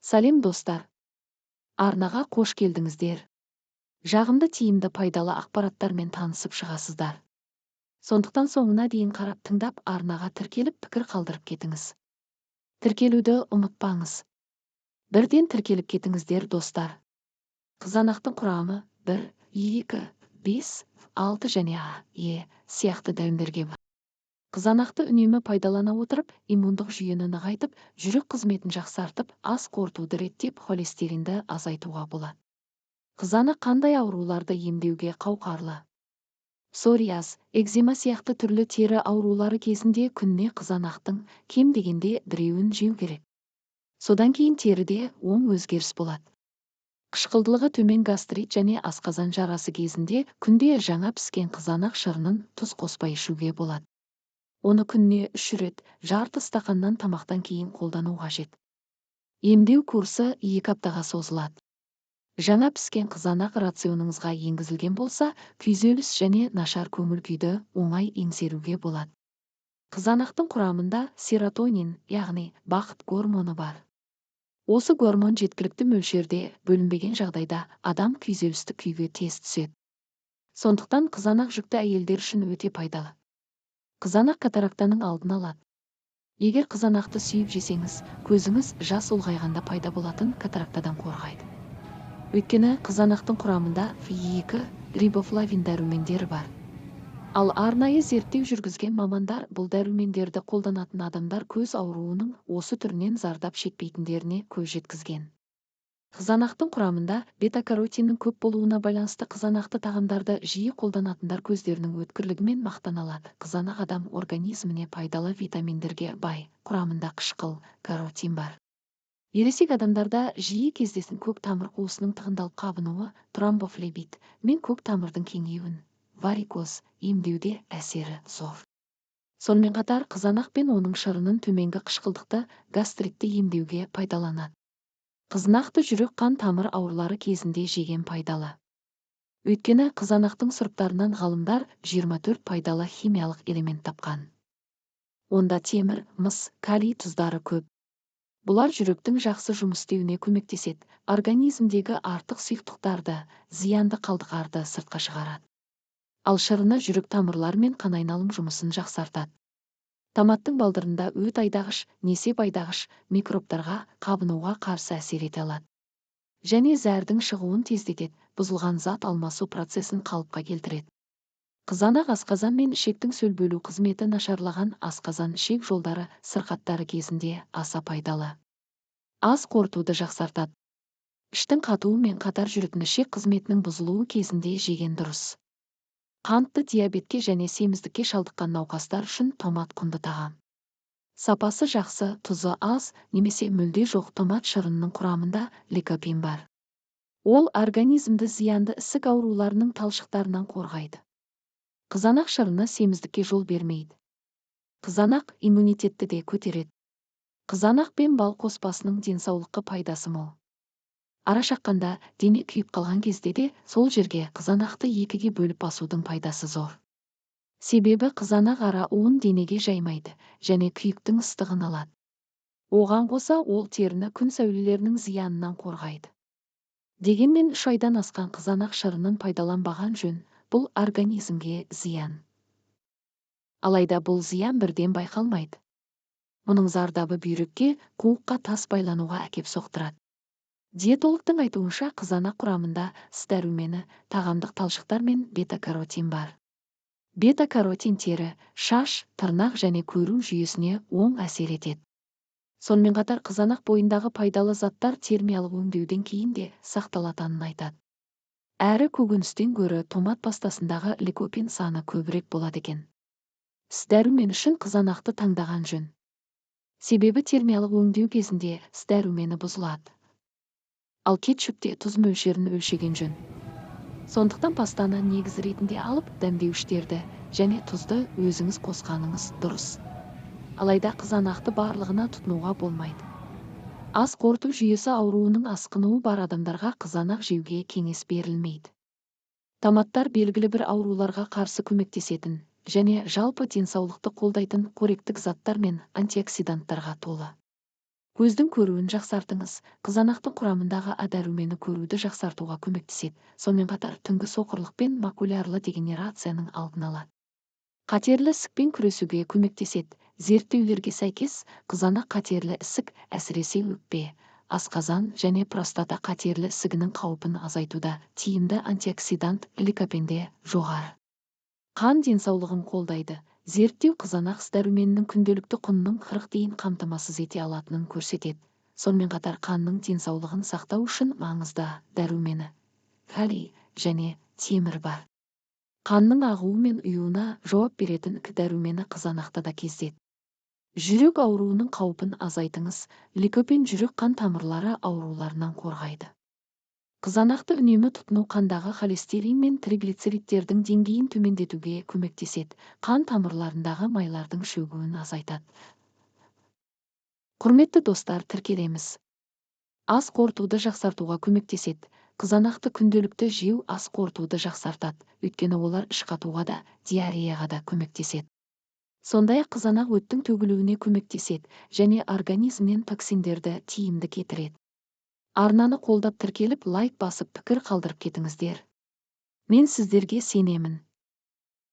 Сәлем, достар! Арнаға қош келдіңіздер. Жағымды, тиімді, пайдалы ақпараттармен танысып шығасыздар. Сондықтан соңына дейін қарап, тыңдап, арнаға тіркеліп, пікір қалдырып кетіңіз. Тіркелуді ұмытпаңыз. Бірден тіркеліп кетіңіздер, достар. Қызанақтың құрамы 1, 2, 5, 6 және А, Е сияқты дәрумендерге бай. Қызанақты үнемі пайдалана отырып, иммундық жүйені нығайтып, жүрек қызметін жақсартып, ас қорытуды реттеп, холестеринді азайтуға болады. Қызанақ қандай ауруларды емдеуге қауқарлы? Псориаз, экзема сияқты түрлі тері аурулары кезінде күніне қызанақтың кем дегенде біреуін жеу керек. Содан кейін теріде оң өзгеріс болады. Қышқылдылығы төмен гастрит және асқазан жарасы кезінде күнде жаңа піскен қызанақ шырынын тұз қоспай ішуге болады. Оны күніне 3 рет жарты стақаннан тамақтан кейін қолдану қажет. Емдеу курсы 2 аптаға созылады. Жаңа піскен қызанақ рационыңызға енгізілген болса, күйзеліс және нашар көңіл күйді оңай еңсеруге болады. Қызанақтың құрамында серотонин, яғни бақыт гормоны бар. Осы гормон жеткілікті мөлшерде бөлінбеген жағдайда адам күйзелістік күйге тез түседі. Сондықтан қызанақ жүкті әйелдер үшін өте пайдалы. Қызанақ катарактаның алдын алады. Егер қызанақты сүйіп жесеңіз, көзіңіз жас ұлғайғанда пайда болатын катарактадан қорғайды. Өйткені қызанақтың құрамында В2 рибофлавин дәрумендері бар. Ал арнайы зерттеу жүргізген мамандар бұл дәрумендерді қолданатын адамдар көз ауруының осы түрінен зардап шекпейтіндеріне көз жеткізген. Қызанақтың құрамында бета-каротиннің көп болуына байланысты қызанақты тағамдарды жиі қолданатындар көздерінің өткірлігімен мақтана алады. Қызанақ адам организміне пайдалы витаминдерге бай, құрамында қышқыл, каротин бар. Ересек адамдарда жиі кездесетін көк тамыр қуысының тығындалып қабынуы, тромбофлебит мен көк тамырдың кеңеюін, варикоз емдеуде әсері зор. Сонымен қатар қызанақ пен оның шырынын төменгі қышқылдықты гастритті емдеуге пайдаланады. Қызанақты жүрек қан тамыр аурулары кезінде жеген пайдалы. Өйткені қызанақтың сұрыптарынан ғалымдар 24 пайдалы химиялық элемент тапқан. Онда темір, мыс, калий тұздары көп. Бұлар жүректің жақсы жұмыс істеуіне көмектеседі, организмдегі артық сұйықтықтарды, зиянды қалдықтарды сыртқа шығарады. Ал шырыны жүрек тамырлары мен қан айналым жұмысын жақсартады. Томаттың балдырында өт айдағыш, несеп айдағыш микробтарға қабынуға қарсы әсер ете алады. Және зәрдің шығуын тездетеді, бұзылған зат алмасу процесін қалыпқа келтіреді. Қызанақ асқазан мен ішектің сөл бөлу қызметі нашарлаған асқазан ішек жолдары сырқаттары кезінде аса пайдалы. Ас қорытуды жақсартады. Іштің қатуы мен қатар жүретін ішек қызметінің бұзылуы кезінде жеген дұрыс. Қантты диабетке және семіздікке шалдыққан науқастар үшін томат құнды тағам. Сапасы жақсы, тұзы аз немесе мүлде жоқ томат шырынының құрамында ликопин бар. Ол организмді зиянды ісік ауруларының талшықтарынан қорғайды. Қызанақ шырыны семіздікке жол бермейді. Қызанақ иммунитетті де көтереді. Қызанақ пен бал қоспасының денсаулыққа пайдасы мол. Ара шаққанда, дене күйіп қалған кезде де сол жерге қызанақты екіге бөліп басудың пайдасы зор. Себебі қызанақ ара уын денеге жаймайды және күйіктің ыстығын алады. Оған қоса ол теріні күн сәулелерінің зиянынан қорғайды. Дегенмен 3 айдан асқан қызанақ шырынын пайдаланбаған жөн, бұл организмге зиян. Алайда бұл зиян бірден байқалмайды. Мұның зардабы бүйрекке, қуыққа тас байлануға әкеп соқтырады. Диетологтың айтуынша, қызанақ құрамында С дәрумені, тағамдық талшықтар мен бета-каротин бар. Бета-каротин тері, шаш, тырнақ және көру жүйесіне оң әсер етеді. Сонымен қатар қызанақ бойындағы пайдалы заттар термиялық өңдеуден кейін де сақталатынын айтады. Әрі көкөністен гөрі томат пастасындағы ликопин саны көбірек болады екен. С дәрумен үшін қызанақты таңдаған жөн. Себебі термиялық өңдеу кезінде С дәрумені бұзылады. Ал кетчупте тұз мөлшерін өлшеген жөн. Сондықтан пастаны негіз ретінде алып, дәмдеуіштерді және тұзды өзіңіз қосқаныңыз дұрыс. Алайда қызанақты барлығына тұтынуға болмайды. Ас қорыту жүйесі ауруының асқынуы бар адамдарға қызанақ жеуге кеңес берілмейді. Томаттар белгілі бір ауруларға қарсы көмектесетін және жалпы денсаулықты қолдайтын қоректік заттар мен антиоксиданттарға толы. Көздің көруін жақсартыңыз. Қызанақтың құрамындағы А дәрумені көруді жақсартуға көмектеседі. Сонымен қатар түнгі соқырлық пен макулярлы дегенерацияның алдын алады. Қатерлі ісікпен күресуге көмектеседі. Зерттеулерге сәйкес, қызанақ қатерлі ісік, әсіресе өкпе, асқазан және простата қатерлі ісігінің қаупін азайтуда тиімді антиоксидант ликопенде жоғары. Қан денсаулығын қолдайды. Зерттеу қызанақ С дәруменінің күнделікті құнының 40 дейін қамтамасыз ете алатынын көрсетеді. Сонымен қатар қанның денсаулығын сақтау үшін маңызды дәрумені, калий және темір бар. Қанның ағуы мен ұюына жауап беретін К дәрумені қызанақта да кездеседі. Жүрек ауруының қаупін азайтыңыз. Ликопен жүрек қан тамырлары ауруларынан қорғайды. Қызанақты үнемі тұтыну қандағы холестерин мен триглицеридтердің деңгейін төмендетуге көмектеседі, қан тамырларындағы майлардың шөгуін азайтады. Құрметті достар, тіркелеміз. Ас қорытуды жақсартуға көмектеседі. Қызанақты күнделікті жеу ас қорытуды жақсартады, өйткені олар іш қатуға да, диареяға да көмектеседі. Сондай-ақ қызанақ өттің төгілуіне көмектеседі және организмнен токсиндерді тиімді кетіреді. Арнаны қолдап тіркеліп, лайк басып, пікір қалдырып кетіңіздер. Мен сіздерге сенемін.